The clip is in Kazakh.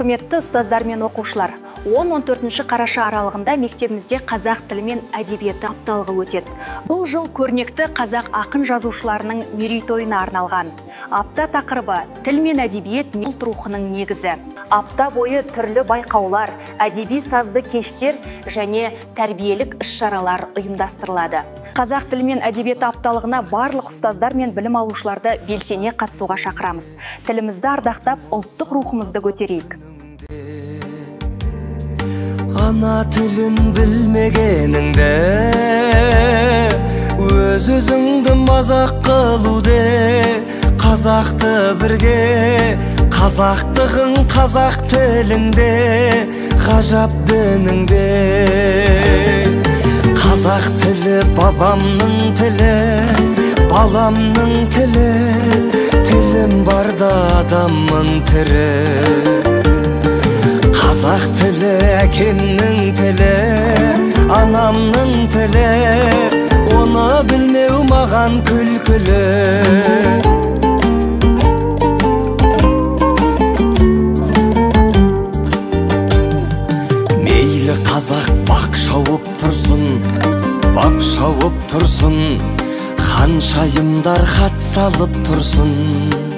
Құрметті ұстаздар мен оқушылар, 10-14 қараша аралығында мектебімізде қазақ тілі мен әдебиеті апталығы өтеді. Бұл жыл көрнекті қазақ ақын жазушыларының мерейтойына арналған. Апта тақырыбы тіл мен әдебиет ұлт рухының негізі. Апта бойы түрлі байқаулар, әдеби сазды кештер және тәрбиелік іс-шаралар ұйымдастырылады. Қазақ тілі мен әдебиеті апталығына барлық ұстаздар мен білім алушыларды белсене қатысуға шақырамыз. Тілімізді ардақтап, ұлттық рухымызды көтерейік. Ана тілін білмегеніңді өз өзіңді мазақ қылуды, қазақты бірге, қазақтығың қазақ тіліңде, ғажап дініңде. Қазақ тілі бабамның тілі, баламның тілі, тілім барда адаммын тірі. Қазақ тілі әкемнің тілі, анамның тілі, оны білмеу маған күлкілі. Мейлі қазақ бақ шауып тұрсын, бап шауып тұрсын, ханшайымдар хат салып тұрсын.